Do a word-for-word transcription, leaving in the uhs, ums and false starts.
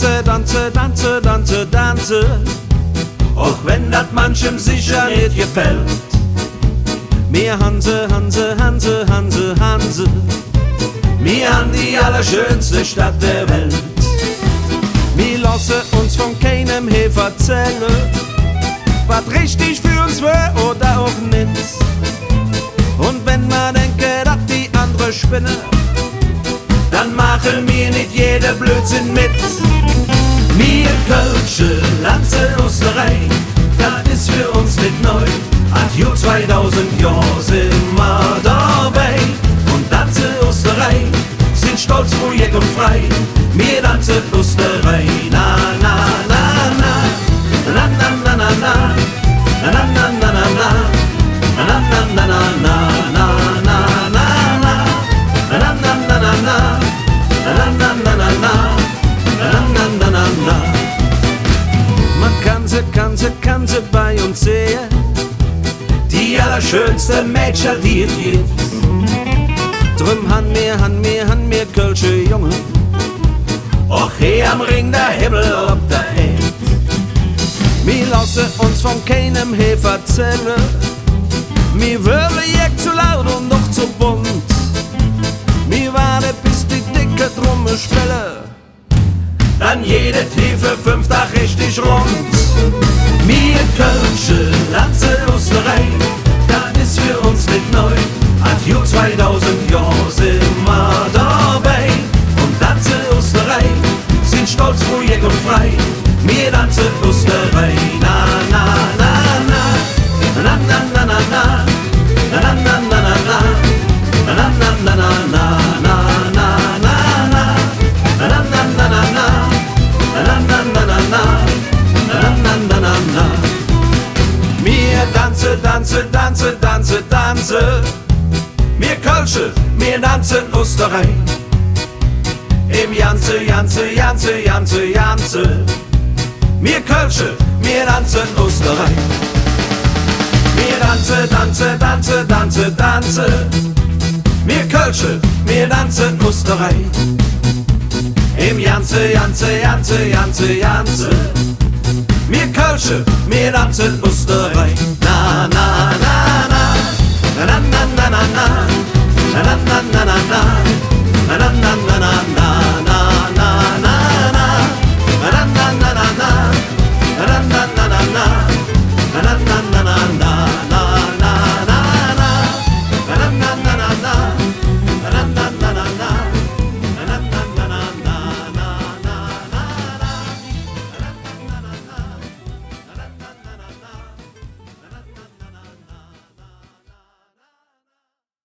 Danze, danze, danze, danze, danze. Och wenn dat manchem secher nit gefällt. Mir han se, han se, han se, han se, han se. Mir han die allerschönste Stadt der Welt. Mir looße uns vun keinem hee verzälle, wat richtig för uns wör oder och nit. Un wenn mer denke, dat die andere spinne, dann maache mir nit jede Blödsinn met. Mir Kölsche danze us der Reih, dat es för uns nit neu. Ald sing zweidusend Johr sin mer dobei un danze us der Reih, sin stolz, froh, jeck un frei. Mir danze us der Reih, na, na, na, na. Na, na, na, na, na. Mer kann se, kann se, kann se bei uns sehe, die allerschönste Mädcher, die et gitt. Dröm han mir, han mir, han mir Kölsche Junge och hee am Ring der Himmel op der Ääd. Mir looße uns vun keinem hee verzälle, mir wöre jeck, zo luut un noch zo bunt. Mir wade bes die decke Drumme spille, dann geiht et hee för fünf Dag richtig rund. Mir Kölsche danze us der Reih, dat es för uns nit neu. Ald sing zweidusend Johr sin mer dobei un danze us der Reih, sin stolz, froh, jeck un frei. Mir danze us der Reih, na, na, na, na. Na, na, na, na, na. Na, na, na, na, na. Mir danze, danze, danze, danze, danze. Mir Kölsche, mir danze us der Reih. Em Janze, Janze, Janze, Janze, Janze. Mir Kölsche, mir danze us der Reih. Mir danze, danze, danze, danze, danze. Mir Kölsche, mir danze us der Reih. Em Janze, Janze, Janze, Janze, Janze. Mir Kölsche, mir danze us der Reih. Na, na, na, na. Na, na, na, na, na. Na, na, na, na, na, na. Na, na, na, na, na, na.